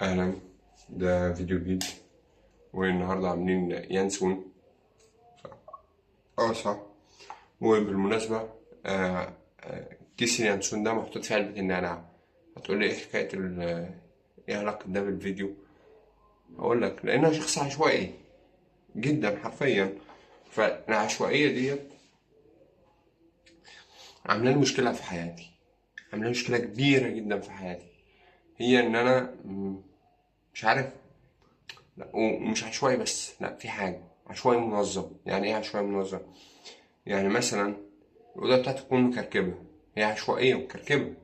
اهلا. ده فيديو جديد، والنهارده عاملين ينسون. اه صح. وبالمناسبة كيس اليانسون ده محطوط في علبة النعناع. هتقولي ايه حكاية ايه علاقة ده بالفيديو؟ اقول لك لان انا شخص عشوائي جدا حرفيا، فالعشوائية ديت عاملة لي مشكلة في حياتي، عاملة لي مشكلة كبيرة جدا في حياتي. هي ان انا مش عارف، لا ومش عشوائي بس، لا في حاجة عشوائي منظم. يعني ايه عشوائي منظم؟ يعني مثلا الأوضة بتاعتي تكون مكركبة، هي عشوائية ومكركبة،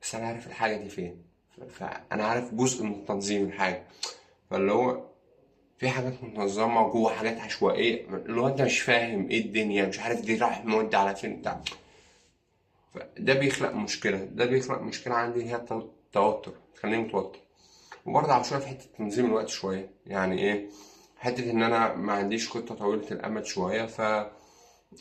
بس أنا عارف الحاجة دي فين، فأنا عارف جزء من تنظيم الحاجة. فاللي هو في حاجات منظمة وجوه حاجات عشوائية، اللي هو أنت مش فاهم إيه الدنيا، مش عارف دي رايح مودي على فين بتاع. فده بيخلق مشكلة، ده بيخلق مشكلة عندي هي التوتر، تخليني متوتر. وبرضه عشوائي في حتة تنظيم الوقت شوية. يعني إيه؟ حتة إن أنا ما عنديش خطة طويلة الأمد شوية، ف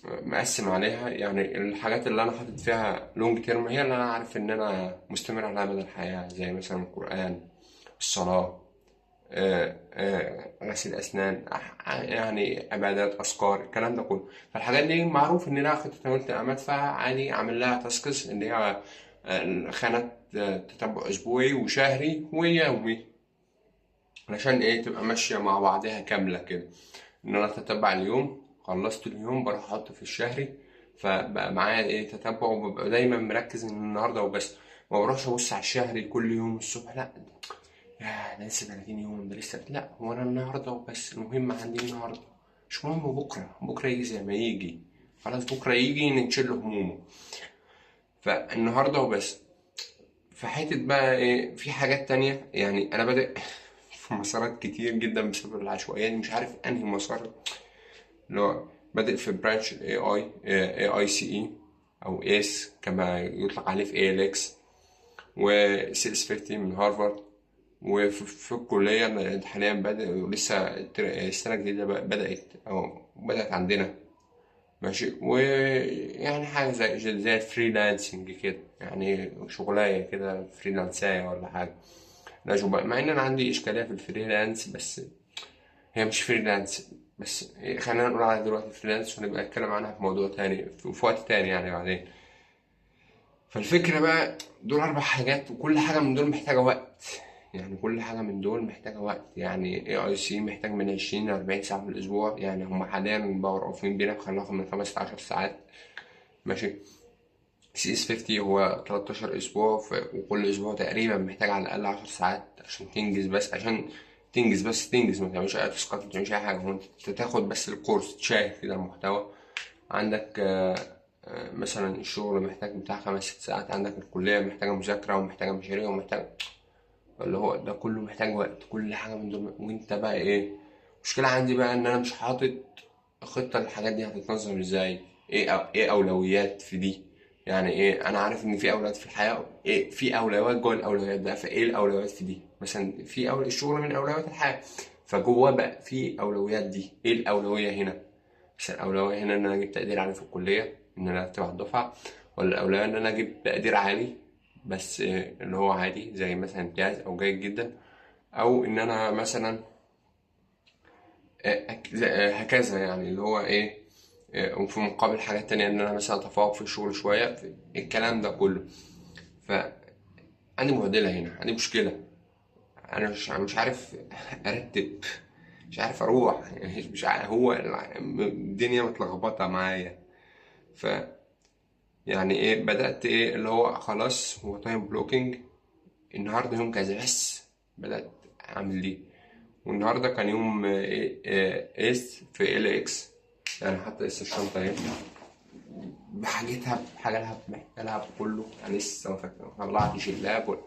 مقسم عليها. يعني الحاجات اللي أنا حاطط فيها long term هي اللي أنا عارف إن أنا مستمر عليها مدى الحياة، زي مثلا القرآن، الصلاة، غسيل أسنان، يعني عبادات، أذكار، الكلام ده كله. فالحاجات دي معروف إن لها خطة طويلة الأمد، فعادي أعمل لها tasks اللي هي خانات، تتبع أسبوعي وشهري ويومي، علشان إيه؟ تبقى ماشية مع بعضها كاملة كده. إن أنا أتتبع اليوم، خلصت اليوم بروح أحط في الشهري، فبقى معايا إيه؟ تتبع، وببقى دايما مركز إن النهاردة وبس، ما بروحش أبص على الشهري كل يوم الصبح، لا يا ده لسه 30 يوم، ده لسه، لا هو أنا النهاردة وبس، المهم عندي النهاردة، مش مهم بكرة، بكرة يجي زي ما يجي، خلاص بكرة يجي ننشل له همومه، فالنهاردة وبس. فحتة بقى إيه؟ في حاجات تانية، يعني أنا بادئ في مسارات كتير جدا بسبب العشوائية دي، مش عارف أنهي مسار. اللي هو بادئ في branch ال AI، AICE أو ACE كما يطلق عليه في ALX، و CS 50 من هارفارد. وفي الكلية أنا حاليا بادئ، ولسه السنة الجديدة بدأت أو بدأت عندنا، ماشي. ويعني حاجة زي ال freelancing كده، يعني شغلاية كده، freelance اية ولا حاجة. لا job، مع إن أنا عندي إشكالية في ال freelance، بس هي مش freelance، بس خلينا نقول عليها دلوقتي freelance، ونبقى نتكلم عنها في موضوع تاني في وقت تاني يعني بعدين. فالفكرة بقى دول 4 حاجات، وكل حاجة من دول محتاجة وقت. يعني كل حاجة من دول محتاجة وقت. يعني AIC محتاج من 20 ل 40 ساعة في الأسبوع، يعني هم حاليا بقوا رافعين بينا خلوها من 15 ساعات، ماشي. CS 50 هو 13 أسبوع، وكل أسبوع تقريبا محتاج على الأقل 10 ساعات عشان تنجز، بس عشان تنجز، بس تنجز، ما تعملش أي task ات، ما تعملش أي حاجة، هو أنت تاخد بس الكورس، تشاهد كده المحتوى. عندك مثلا الشغل محتاج بتاع 5-6 ساعات، عندك الكلية محتاجة مذاكرة ومحتاجة مشاريع ومحتاجة اللي هو ده كله محتاج وقت، كل حاجة من دول. وانت بقى ايه؟ المشكلة عندي بقى ان انا مش حاطط خطة للحاجات دي هتتنظم ازاي، ايه اولويات في دي. يعني ايه؟ انا عارف ان في اولويات في الحياة، ايه في اولويات جوه الاولويات بقى، فايه الاولويات في دي؟ مثلا في الشغل من اولويات الحياة، فجوه بقى في اولويات دي، ايه الاولوية هنا؟ مثلا الاولوية هنا ان انا اجيب تقدير عالي في الكلية، ان انا ارتب على الدفعة، ولا الاولوية ان انا اجيب تقدير عالي بس اللي هو عادي زي مثلا امتياز او جيد جدا، او ان انا مثلا هكذا، يعني اللي هو ايه، وفي مقابل حاجات تانية ان انا مثلا اتفوق في الشغل شوية، الكلام ده كله. ف عندي معضلة هنا، عندي مشكلة، انا مش عارف ارتب، مش عارف اروح، يعني مش عارف، هو الدنيا متلخبطة معايا. ف يعني ايه، بدأت ايه اللي هو خلاص هو time blocking، النهارده يوم كذا بس بدأت اعمل دي. والنهارده كان يوم ايه، ACE في ALX، يعني حتى لسه الشنطة اهي بحاجتها، بحاجة لها، محتاجة لها بكله، يعني لسه ما طلعتش اللاب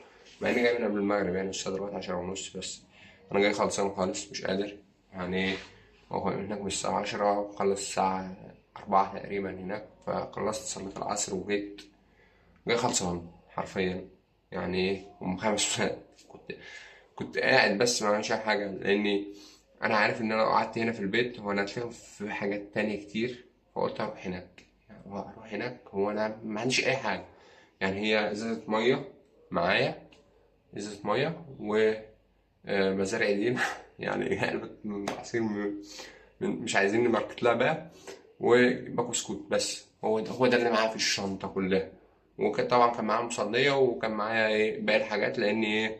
مع اني جاي من قبل المغرب، يعني الساعة دلوقتي عشرة ونص، بس انا جاي خلصان خالص مش قادر. يعني هو هناك من الساعة 10 وخلص الساعة 4 تقريبا هناك، فخلصت صلاة العصر وجيت جاي خلصان حرفيا. يعني ايه، هم 5 ساعات كنت قاعد بس ما عملش اي حاجة، لاني انا عارف ان انا لو قعدت هنا في البيت هو انا هتلاقي في حاجات تانية كتير، فقلت اروح هناك. يعني هو اروح هناك هو انا ما عنديش اي حاجة، يعني هي ازازة مية معايا، ازازة مية مزارع دينا يعني علبة عصير مش عايزين ن market لها بقى، وباكو سكوت بس. هو ده اللي معايا في الشنطة كلها. وكان طبعا كان معايا مصلية، وكان معايا ايه باقي الحاجات، لأن ايه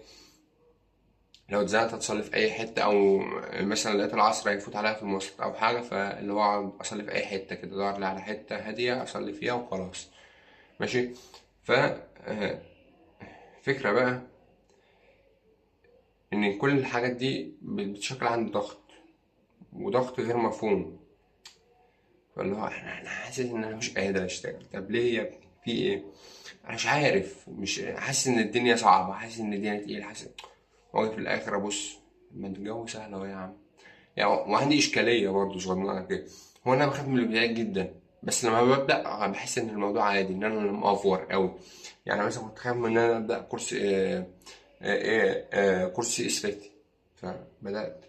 لو اتزنقت هتصلي في أي حتة، أو مثلا لقيت العصر هيفوت عليا في المواصلات أو حاجة، فاللي هو أقعد أصلي في أي حتة كده، أدور لي على حتة هادية أصلي فيها وخلاص. ماشي. ف فكرة بقى إن كل الحاجات دي بتشكل عندي ضغط، وضغط غير مفهوم. فاللي هو أنا حاسس إن أنا مش قادر أشتغل. طب ليه يا ابني؟ في إيه؟ أنا مش عارف، مش حاسس إن الدنيا صعبة، حاسس إن الدنيا تقيلة، حاسس. وأجي في الآخر أبص ما الجو سهل أهو يا عم. يعني وعندي إشكالية برضه صغننة كده، هو أنا بخاف من البدايات جدا، بس لما ببدأ بحس إن الموضوع عادي، إن أنا مأفور أوي. يعني مثلا كنت خايف من إن أنا أبدأ كورس، كورس CS50، فبدأت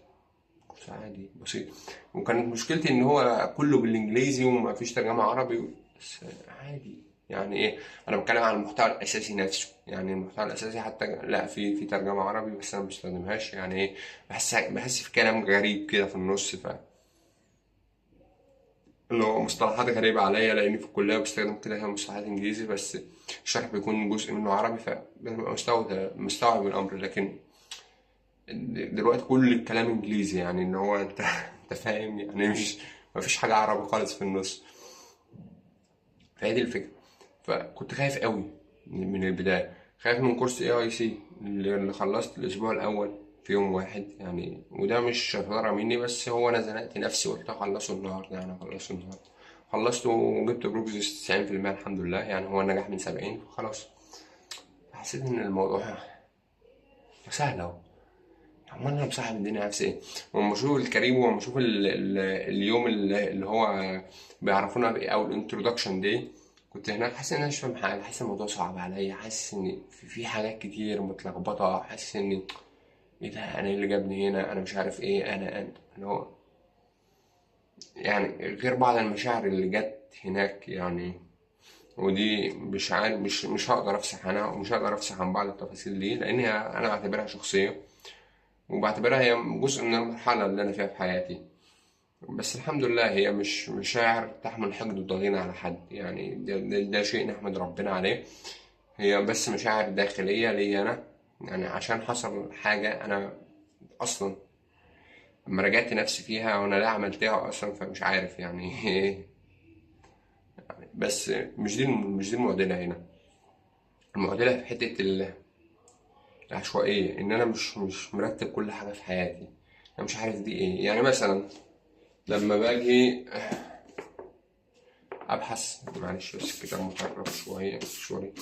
كورس عادي بسيط، وكانت مشكلتي إن هو كله بالإنجليزي وما فيش ترجمة عربي، بس عادي. يعني إيه، أنا بتكلم عن المحتوى الأساسي نفسه، يعني المحتوى الأساسي حتى لا في ترجمة عربي بس أنا ما بستخدمهاش. يعني إيه، بحس في كلام غريب كده في النص، اللي هو مصطلحات غريبة عليا، لأني في الكلية بستخدم كده مصطلحات إنجليزي، بس الشرح بيكون جزء منه عربي، فببقى مستوعب الأمر. لكن دلوقتي كل الكلام إنجليزي، يعني إن هو أنت فاهم، يعني مش مفيش حاجة عربي خالص في النص. فهي دي الفكرة. فكنت خايف قوي من البداية، خايف من كورس AIC اللي خلصت الأسبوع الأول في يوم واحد يعني، وده مش شطارة مني، بس هو أنا زنقت نفسي وقلت أخلصه النهاردة، يعني أخلصه النهاردة. خلصته وجبت progress 90% الحمد لله، يعني هو نجح من 70 خلاص. حسيت إن الموضوع سهل أهو، أمال أنا مصاحب الدنيا نفسي إيه؟ وأما أشوف الكريم، وأما أشوف اليوم اللي هو بيعرفونا بإيه، أو ال introduction دي، كنت هناك حاسس إن أنا مش فاهم حاجة، حاسس إن الموضوع صعب عليا، حاسس إن في حاجات كتير متلخبطة، حاسس إن إيه ده، أنا إيه اللي جابني هنا، أنا مش عارف إيه، أنا اللي هو يعني غير بعض المشاعر اللي جت هناك يعني، ودي مش عارف، مش هقدر أفصح عنها، ومش هقدر أفصح عن بعض التفاصيل دي، لأن هي أنا بعتبرها شخصية، وبعتبرها هي جزء من المرحلة اللي أنا فيها في حياتي. بس الحمد لله هي مش مشاعر تحمل حقد وضغينة على حد، يعني ده شيء نحمد ربنا عليه. هي بس مشاعر داخلية ليا أنا، يعني عشان حصل حاجة أنا أصلا لما رجعت نفسي فيها وأنا لا عملتها أصلا، فمش عارف يعني إيه. بس مش دي المعضلة هنا. المعضلة في حتة العشوائية، إن أنا مش مرتب كل حاجة في حياتي، أنا مش عارف دي إيه. يعني مثلا لما باجي أبحث، معلش بس الكتاب متطرف شوية، سوري.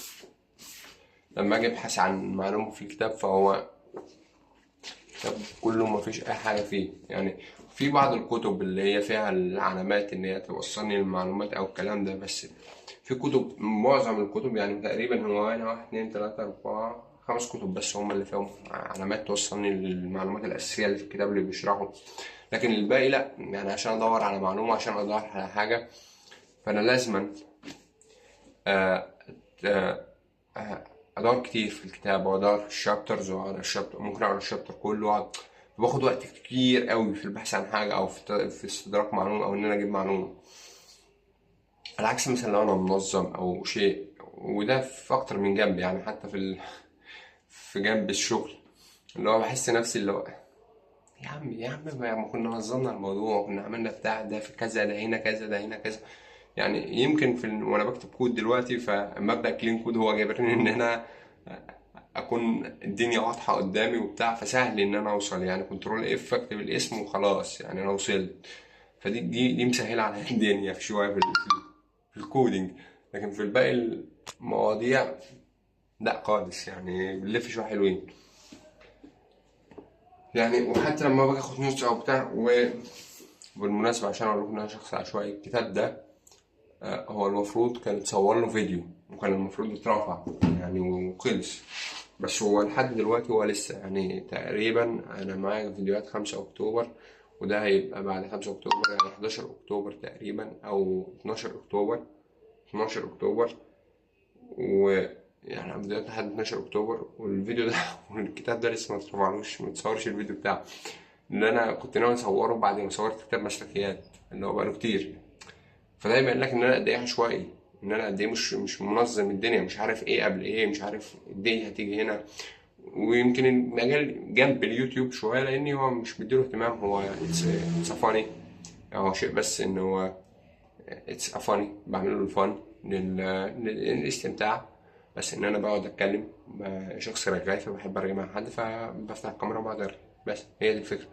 لما أجي أبحث عن معلومة في الكتاب، فهو الكتاب كله ما فيش أي حاجة فيه. يعني في بعض الكتب اللي هي فيها العلامات إن هي توصلني للمعلومات أو الكلام ده، بس في كتب، معظم الكتب يعني تقريبا هو أنا 1 2 3 4 5 كتب بس هم اللي فيهم علامات توصلني للمعلومات الأساسية اللي في الكتاب اللي بيشرحه، لكن الباقي لأ. يعني عشان أدور على معلومة، عشان أدور على حاجة، فأنا لازما أدور كتير في الكتاب، وأدور في ال chapters، وأقرأ ال chapter، ممكن أقرأ ال chapter كله، وأقعد باخد وقت كتير قوي في البحث عن حاجة، أو في استدراك معلومة، أو إن أنا أجيب معلومة. على عكس مثلا لو أنا منظم أو شيء، وده في أكتر من جنب، يعني حتى في جنب الشغل، اللي هو بحس نفسي اللي هو يا عم، يا عم ما كنا نظمنا الموضوع، كنا عملنا بتاع ده في كذا، ده هنا كذا، ده هنا كذا. يعني يمكن وانا بكتب كود دلوقتي، فمبدأ clean code هو جابرني ان انا اكون الدنيا واضحة قدامي وبتاع، فسهل ان انا اوصل، يعني control F اكتب الاسم وخلاص، يعني انا وصلت. فدي دي مسهلة على الدنيا في شوية في ال coding، لكن في الباقي المواضيع لا خالص، يعني بنلف شوية حلوين يعني. وحتى لما باجي اخد notes او بتاع، وبالمناسبة عشان اقول لكم ان انا شخص عشوائي، الكتاب ده هو المفروض كان اتصور له فيديو، وكان المفروض يترفع يعني وخلص، بس هو لحد دلوقتي هو لسه يعني تقريبا انا معايا فيديوهات 5 اكتوبر، وده هيبقى بعد 5 اكتوبر، يعني 11 اكتوبر تقريبا او 12 اكتوبر، 12 اكتوبر، ويعني يعني فيديوهات لحد 12 اكتوبر، والفيديو ده والكتاب ده لسه ما اترفعلوش، ما اتصورش الفيديو بتاعه اللي انا كنت ناوي اصوره بعد ما صورت كتاب مسلكيات اللي هو بقاله كتير. فده يبين لك ان انا قد ايه عشوائي، ان انا قد ايه مش منظم الدنيا، مش عارف ايه قبل ايه، مش عارف الدنيا هتيجي هنا. ويمكن المجال جنب اليوتيوب شوية لان هو مش مديله اهتمام، هو it's funny، هو شيء بس ان هو it's funny، بعمله ال fun للاستمتاع، بس ان انا بقعد اتكلم، شخص رغاي فبحب ارغي مع حد، فبفتح الكاميرا وبقعد ارغي، بس هي دي الفكرة.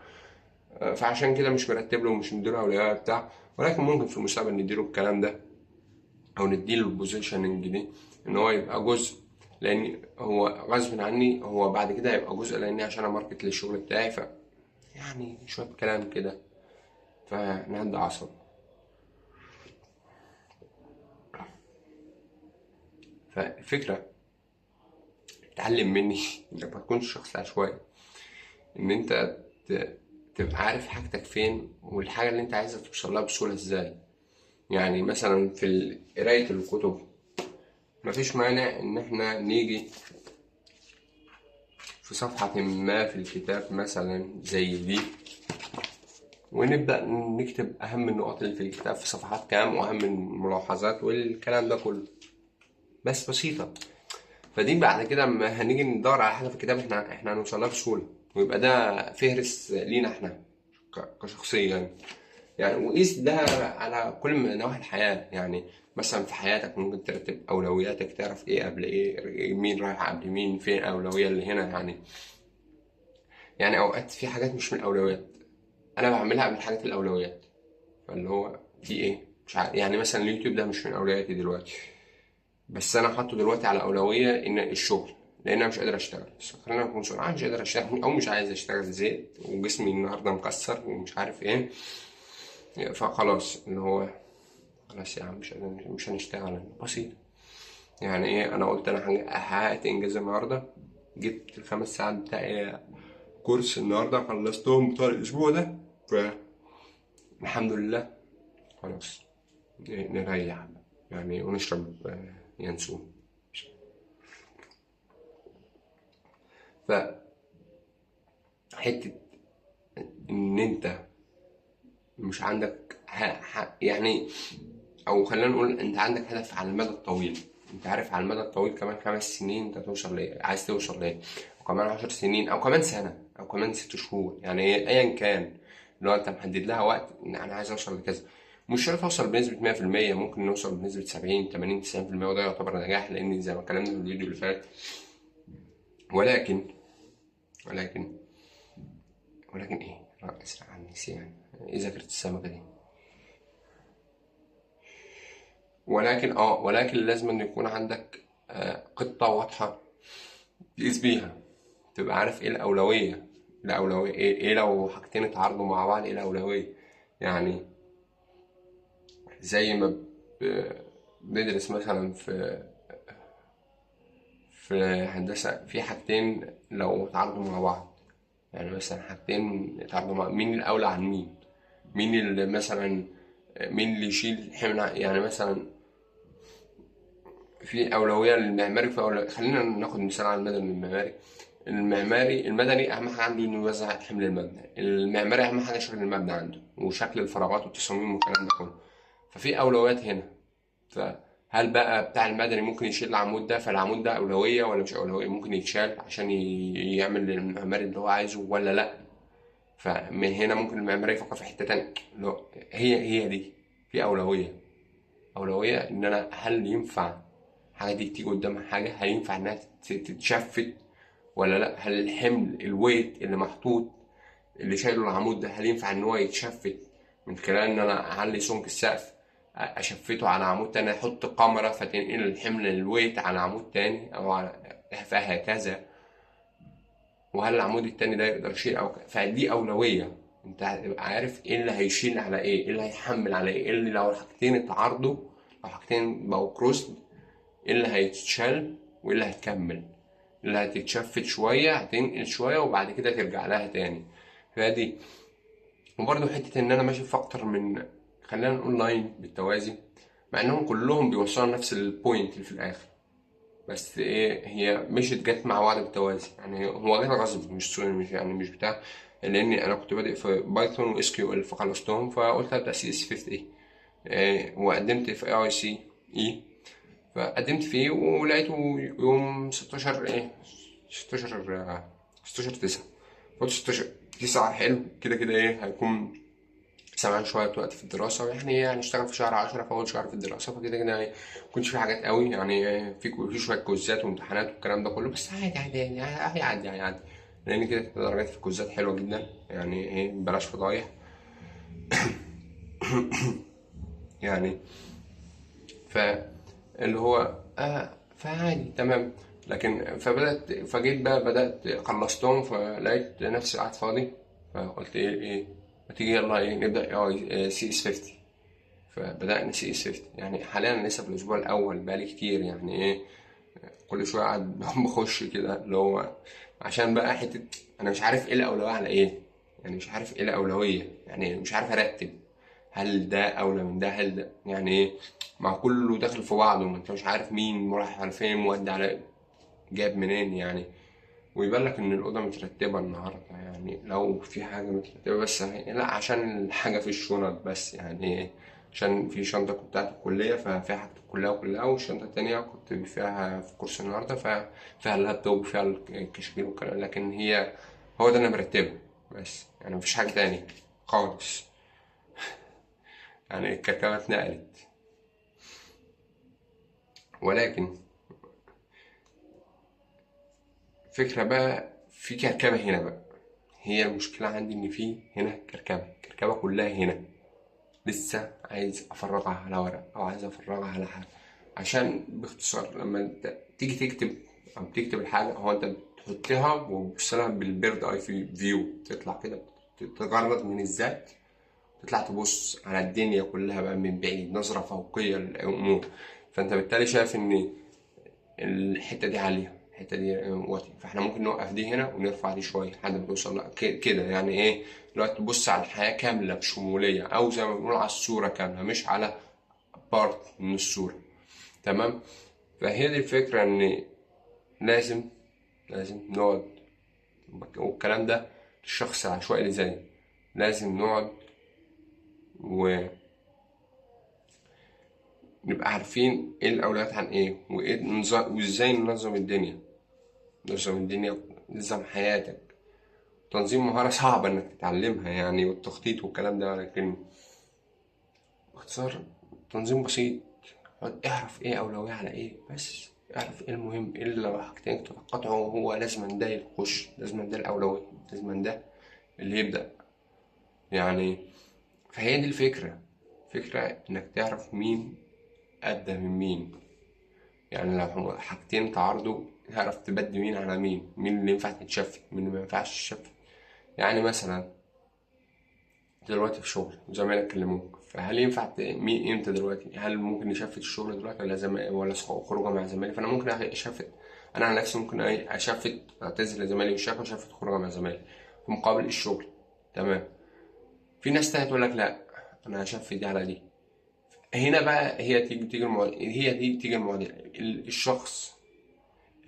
فعشان كده مش مرتب له ومش مديله اولوية بتاع، ولكن ممكن في المستقبل نديله الكلام ده او نديله ال positioning دي ان هو يبقى جزء، لان هو غصب عني هو بعد كده هيبقى جزء، لاني عشان ا market للشغل بتاعي، ف يعني شوية كلام كده فنهدى اعصاب. فالفكرة اتعلم مني انك ما تكونش شخص عشوائي، ان انت تبقى عارف حاجتك فين والحاجة اللي انت عايزها توصل لها بسهولة ازاي. يعني مثلا في قرايه الكتب مفيش مانع ان احنا نيجي في صفحة ما في الكتاب مثلا زي دي ونبدأ نكتب أهم النقاط اللي في الكتاب في صفحات كام وأهم الملاحظات والكلام ده كله، بس بسيطة. فدي بعد كده اما هنيجي ندور على حاجة في الكتاب احنا هنوصلها بسهولة، ويبقى ده فهرس لينا احنا كشخصية يعني. وقيس ده على كل نواحي الحياة، يعني مثلا في حياتك ممكن ترتب أولوياتك، تعرف إيه قبل إيه، مين رايح قبل مين، فين الأولوية اللي هنا. يعني أوقات في حاجات مش من الأولويات أنا بعملها قبل حاجات الأولويات، فاللي هو في إيه مش عارف. يعني مثلا اليوتيوب ده مش من أولوياتي دلوقتي، بس أنا حاطه دلوقتي على أولوية إن الشغل، لأن أنا مش قادر أشتغل. بس خلينا نكون صراحة، أنا مش قادر أشتغل أو مش عايز أشتغل، زهقت وجسمي النهاردة مكسر ومش عارف إيه، فخلاص اللي هو خلاص يا عم مش هنشتغل، بسيط. يعني ايه، انا قلت انا حققت انجاز النهارده، جبت ال5 ساعات بتاعي كورس النهارده، خلصتهم بتوع الاسبوع ده، فالحمد لله خلاص نريح يعني ونشرب ينسون. ف حتة ان انت مش عندك يعني، او خلينا نقول انت عندك هدف على المدى الطويل، انت عارف على المدى الطويل كمان 5 سنين انت هتوصل لايه، عايز توصل لايه، وكمان 10 سنين او كمان سنة او كمان 6 شهور، يعني ايا كان لو انت محدد لها وقت ان انا عايز اوصل لكذا. مش شرط اوصل بنسبة 100%، ممكن نوصل بنسبة 70 80 90%، وده يعتبر نجاح، لان زي ما اتكلمنا في الفيديو اللي فات. ولكن ولكن ولكن ايه، اسرع عن النسيان، ايه ذاكرة السمكة دي. ولكن لازم ان يكون عندك خطة واضحة تقيس بيها، تبقى عارف ايه الأولوية، الأولوية ايه لو حاجتين اتعارضوا مع بعض ايه الأولوية. يعني زي ما بندرس مثلا في هندسة، في حاجتين لو اتعارضوا مع بعض، يعني مثلا حاجتين اتعارضوا مع مين الأولى عن مين، مين اللي مثلا مين اللي يشيل حمل، يعني مثلا في أولوية للمعماري، في أولوية. خلينا ناخد مثال على المدني والمعماري. المعماري المدني أهم حاجة عنده إنه يوزع حمل المبنى، المعماري أهم حاجة شكل المبنى عنده وشكل الفراغات والتصاميم والكلام ده كله، ففي أولويات هنا. فهل بقى بتاع المدني ممكن يشيل العمود ده، فالعمود ده أولوية ولا مش أولوية، ممكن يتشال عشان يعمل للمعماري اللي هو عايزه ولا لأ. فمن هنا ممكن المعماري يفكر في حتة تانية. هي دي في أولوية، أولوية إن أنا هل ينفع الحاجة دي تيجي قدامها حاجة، هل ينفع إنها تتشفت ولا لأ، هل الحمل ال weight اللي محطوط اللي شايله العمود ده هل ينفع إن هو يتشفت من خلال إن أنا أعلي سمك السقف أشفته على عمود تاني، أحط كاميرا فتنقل الحمل ال weight على عمود تاني أو على فهكذا، وهل العمود التاني ده يقدر يشيل أو فدي أولوية. أنت هتبقى عارف إيه اللي هيشيل على إيه، إيه اللي هيحمل على إيه، إيه اللي لو حاجتين اتعارضوا، لو حاجتين بقوا crossed، إيه اللي هيتشال وإيه اللي هتكمل، اللي هتتشفت شوية هتنقل شوية وبعد كده ترجع لها تاني. فدي وبرده حتة إن أنا ماشي في أكتر من خلينا نقول line بالتوازي، مع إنهم كلهم بيوصلوا نفس ال point اللي في الآخر. بس ايه، هي مشيت جت مع بعض بالتوازي يعني، هو جت غصب، مش مش يعني مش بتاع، لان انا كنت بادئ في Python و SQL فخلصتهم، فقلت ابدا CS 50 إيه، وقدمت في اي اي سي اي، فقدمت فيه ولقيته يوم 16 ايه، 16 16 9، قلت 16 9 حلو كده كده، ايه هيكون سامعين شوية وقت في الدراسة، يعني إيه، هنشتغل في شهر 10، في أول شهر في الدراسة، فكده كده يعني مكنش في حاجات قوي يعني، في شوية كوزات وامتحانات والكلام ده كله، بس عادي عادي يعني، هيعدي هيعدي، لأن كده درجات في الكوزات حلوة جدا يعني، إيه بلاش فضايح يعني. فاللي هو فعادي تمام. لكن فبدأت، فجيت بقى بدأت خلصتهم، فلقيت نفسي قاعد فاضي، فقلت إيه ما تيجي يلا إيه نبدأ اي CS 50. فبدأنا CS 50، يعني حاليا لسه في الأسبوع الأول، بقالي كتير يعني إيه، كل شوية قاعد بخش كده اللي هو عشان بقى حتة أنا مش عارف إيه الأولوية على إيه، يعني مش عارف إيه الأولوية، يعني مش عارف أرتب، هل ده أولى من ده، هل ده يعني إيه، مع كله داخل في بعضه، ما أنت مش عارف مين راح على فين وودي على جاب منين يعني. ويبان لك ان الاوضة مترتبة النهارده يعني، لو في حاجة مترتبة، بس لا عشان الحاجة في الشنط بس يعني، عشان في شنطه كنت بتاعت الكلية ففيها حاجة الكلية كلها، والشنطه التانية كنت فيها في كورس النهارده ففيها اللابتوب وفيها الكشكول والكلام، لكن هي هو ده اللي مرتبه بس يعني، مفيش حاجة تانية خالص يعني، الكركبه اتنقلت. ولكن فكرة بقى في كركبة هنا بقى، هي المشكلة عندي إن في هنا كركبة، كركبة كلها هنا لسه عايز أفرغها على ورق أو عايز أفرغها على حاجة، عشان باختصار لما أنت تيجي تكتب أو تكتب الحاجة، هو أنت بتحطها وتبص لها بال bird eye view، تطلع كده تتجرد من الذات، تطلع تبص على الدنيا كلها بقى من بعيد، نظرة فوقية للأمور، فأنت بالتالي شايف إن الحتة دي عالية، الحتة دي واطية، فاحنا ممكن نوقف دي هنا ونرفع دي شوية لحد ما توصل كده يعني ايه، دلوقتي تبص على الحياة كاملة بشمولية، أو زي ما بنقول على الصورة كاملة، مش على part من الصورة، تمام. فهي دي الفكرة، إن لازم نقعد، والكلام ده للشخص العشوائي اللي زيي، لازم نقعد و نبقى عارفين ايه الاولويات عن ايه، وايه وازاي ننظم الدنيا، نظم الدنيا، نظم حياتك. تنظيم مهارة صعبة انك تتعلمها يعني، والتخطيط والكلام ده، لكن باختصار تنظيم بسيط، اعرف ايه اولوية على ايه، بس اعرف ايه المهم، ايه اللي لو حاجتين تتقاطعوا هو لازم ده يخش، لازم ده الاولوية، لازم ده اللي يبدأ يعني. فهي دي الفكرة، فكرة انك تعرف مين أبدأ من مين يعني، لو حاجتين تعارضوا تعرف تبدي مين على مين، مين اللي ينفع تتشفت، مين اللي ما ينفعش تتشفت. يعني مثلا دلوقتي في شغل زمايلك كلموك، فهل ينفع مين امتى دلوقتي، هل ممكن نشفت الشغل دلوقتي ولا ولا خروجه مع زمايلي؟ فانا ممكن اشفت، انا عن نفسي ممكن اشفت، اعتذر لزمايلي والشركة واشفت خروجه مع زمايلي في مقابل الشغل، تمام. في ناس تانية تقول لك لا انا هشفت دي على دي. هنا بقى هي تيجي المعادلة، هي دي تيجي المعادلة. الشخص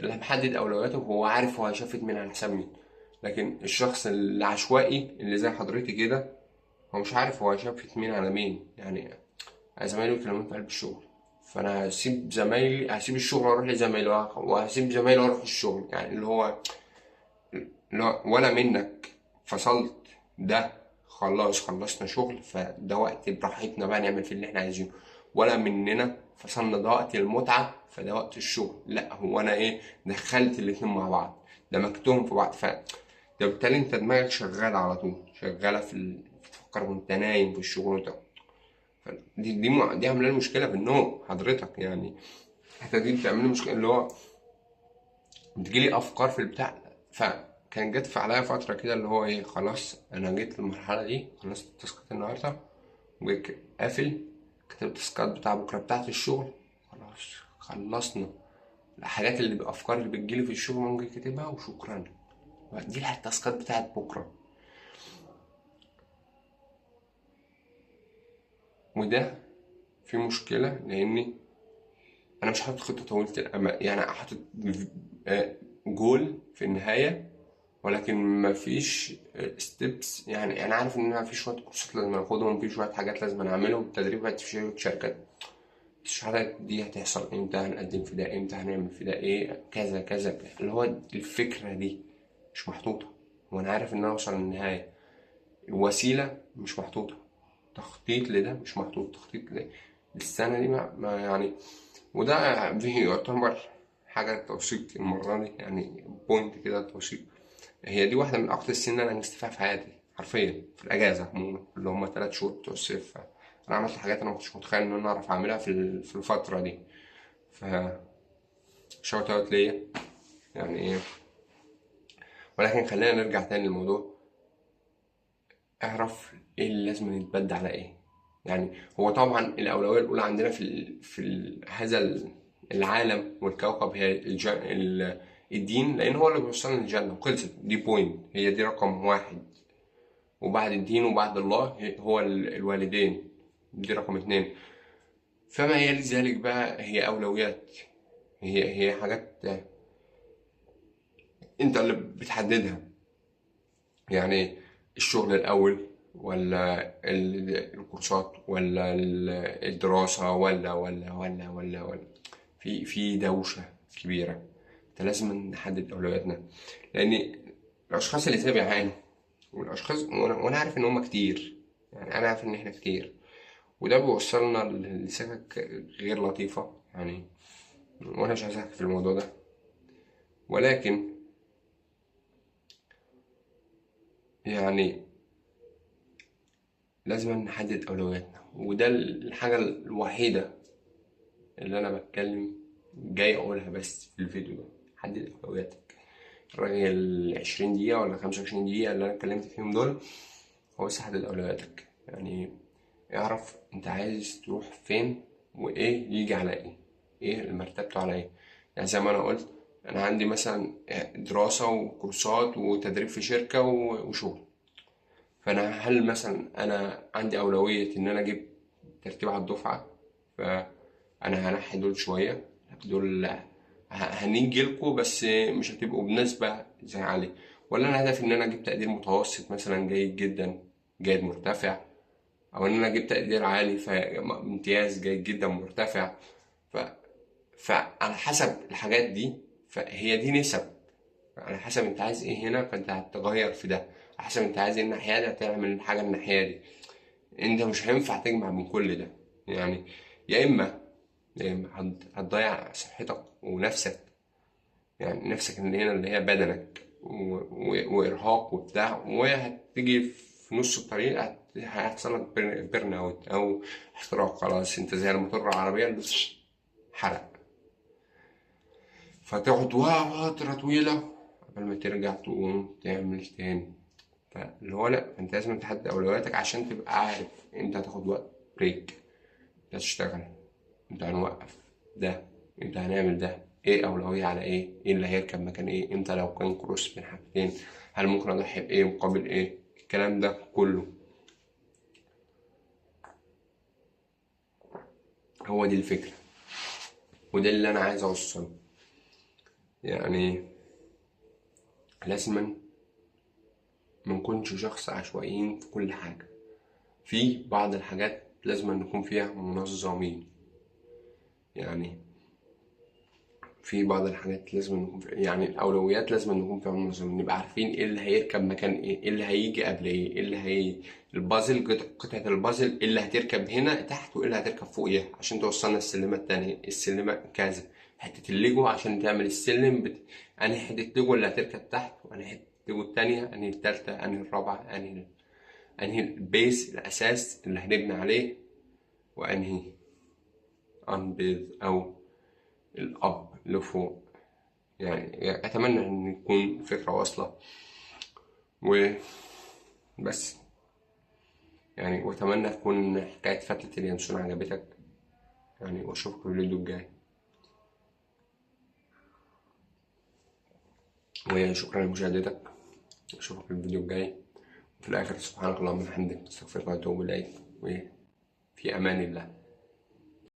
اللي محدد اولوياته هو عارف هو هيشفت مين على حساب مين، لكن الشخص العشوائي اللي زي حضرتي كده هو مش عارف هو هيشفت مين على مين يعني. زمايلي بيكلموني في قلب الشغل، فانا هسيب زمايلي، هسيب الشغل واروح لزمايلي، وهسيب زمايلي واروح الشغل يعني، اللي هو ولا منك فصلت ده، خلاص خلصنا شغل فده وقت براحتنا بقى نعمل فيه اللي احنا عايزينه، ولا مننا فصلنا ده وقت المتعة فده وقت الشغل، لا هو انا ايه دخلت الاتنين مع بعض، دمجتهم في بعض. ف ده بالتالي انت دماغك شغالة على طول، شغالة في بتفكر وانت نايم في الشغل وانت دي دي عامله لي مشكلة في النوم حضرتك يعني، الحتة دي بتعمل لي مشكلة، اللي هو بتجيلي افكار في البتاع. فكان جت في عليا فترة كده اللي هو ايه، خلاص انا جيت للمرحلة دي، خلصت التاسكات النهارده وجيت قافل كتبت التاسكات بتاع بكره بتاعت الشغل، خلاص خلصنا الحاجات اللي الافكار اللي بتجيلي في الشغل ممكن كاتبها وشكرا، دي التاسكات بتاعت بكره. وده في مشكلة لاني انا مش حاطط خطه طويلة الامد، يعني حاطط جول في النهاية، ولكن مفيش steps. يعني انا عارف ان انا في شوية كورسات لازم اخدهم، في شوية حاجات لازم اعملهم، تدريبات في شوية شركات، بس الحاجات دي هتحصل امتى، هنقدم في ده امتى، هنعمل في ده ايه، كذا كذا، اللي هو الفكرة دي مش محطوطة. وانا عارف ان انا اوصل للنهاية، الوسيلة مش محطوطة، تخطيط لده مش محطوط، تخطيط للسنة دي ما يعني. وده يعتبر حاجة توثيق المرة دي، يعني point كده توثيق. هي دي واحدة من أكتر السنين اللي أنا نجزت فيها في حياتي حرفيا، في الأجازة عموما اللي هما 3 شهور بتوع الصيف. أنا عملت حاجات أنا ما كنتش متخيل إن أنا أعرف أعملها في الفترة دي. ف shout out ليا يعني إيه. ولكن خلينا نرجع تاني للموضوع. اعرف إيه اللي لازم يتبدى على إيه. يعني هو طبعا الأولوية الأولى عندنا في هذا العالم والكوكب هي الدين، لأن هو اللي بيوصلنا للجنة وخلصت، دي point، هي دي رقم 1. وبعد الدين وبعد الله هو الوالدين، دي رقم 2. فما هي لذلك بقى هي أولويات، هي حاجات أنت اللي بتحددها. يعني الشغل الأول ولا الكورسات ولا الدراسة ولا ولا ولا ولا ولا، في دوشة كبيرة. انت لازم نحدد أولوياتنا، لأن الأشخاص اللي زي بيعانوا، والأشخاص وأنا عارف إن هما كتير، يعني أنا عارف إن إحنا كتير، وده بيوصلنا لسكك غير لطيفة يعني، وأنا مش عايز أحكي في الموضوع ده. ولكن يعني لازم نحدد أولوياتنا، وده الحاجة الوحيدة اللي أنا بتكلم جاي أقولها بس في الفيديو ده. حدد أولوياتك. الراجل 20 دقيقة ولا 25 دقيقة اللي أنا اتكلمت فيهم دول، هو بس حدد أولوياتك. يعني اعرف أنت عايز تروح فين، وإيه يجي على إيه، إيه اللي مرتبته على إيه. يعني زي ما أنا قلت، أنا عندي مثلا دراسة وكورسات وتدريب في شركة وشغل. فأنا هل مثلا أنا عندي أولوية إن أنا أجيب ترتيب على الدفعة، فأنا هنحي دول شوية، دول هنيجي لكم بس مش هتبقوا بنسبة زي عالية، ولا أنا هدفي إن أنا أجيب تقدير متوسط مثلا جيد جدا، جيد مرتفع، أو إن أنا أجيب تقدير عالي فامتياز جيد جدا مرتفع. فعلى حسب الحاجات دي، فهي دي نسب، على حسب أنت عايز إيه هنا فأنت هتغير في ده، على حسب أنت عايز إيه الناحية دي هتعمل حاجة الناحية دي. أنت مش هينفع تجمع من كل ده، يعني يا إما هتضيع صحتك ونفسك، يعني نفسك اللي هنا اللي هي بدنك وإرهاق وبتاع، وهتيجي في نص الطريق هيحصل لك burn out أو احتراق، خلاص أنت زي الموتور العربية اللي حرق، فتقعد فترة طويلة قبل ما ترجع تقوم تعمل تاني. فاللي هو لأ، أنت لازم تحدد أولوياتك عشان تبقى عارف أنت هتاخد وقت break، أنت هتشتغل، أنت هنوقف ده، أنت هنعمل ده، إيه أولوية على إيه، إيه اللي هيركب مكان إيه، إمتى لو كان cross بين حاجتين، هل ممكن أضحي بإيه مقابل إيه، الكلام ده كله. هو دي الفكرة، وده اللي أنا عايز أوصله. يعني لازم ما نكونش شخص عشوائيين في كل حاجة، في بعض الحاجات لازم نكون فيها منظمين. يعني في بعض الحاجات لازم نكون فيها، يعني الأولويات لازم نكون فيها منظمين، نبقى عارفين ايه اللي هيركب مكان ايه، ايه اللي هيجي قبل ايه، ايه اللي هي البازل، قطعة البازل ايه اللي هتركب هنا تحت وايه اللي هتركب فوقيها عشان توصلنا السلمة التانية، السلمة كذا، حتة الليجو عشان تعمل السلم أنهي حتة ليجو اللي هتركب تحت، وأنهي حتة ليجو التانية، أنهي التالتة، أنهي الرابعة، أنهي ال base الأساس اللي هنبني عليه، وأنهي أنبيض أو الأب لفوق. يعني أتمنى إن يكون فكرة واصلة وبس. يعني وأتمنى تكون حكاية فتلة اليانسون عجبتك، يعني وأشوفك في الفيديو الجاي، وشكرا لمشاهدتك، أشوفك في الفيديو الجاي. وفي الآخر سبحانك اللهم وبحمدك، أستغفرك وأتوب إليك، وفي أمان الله.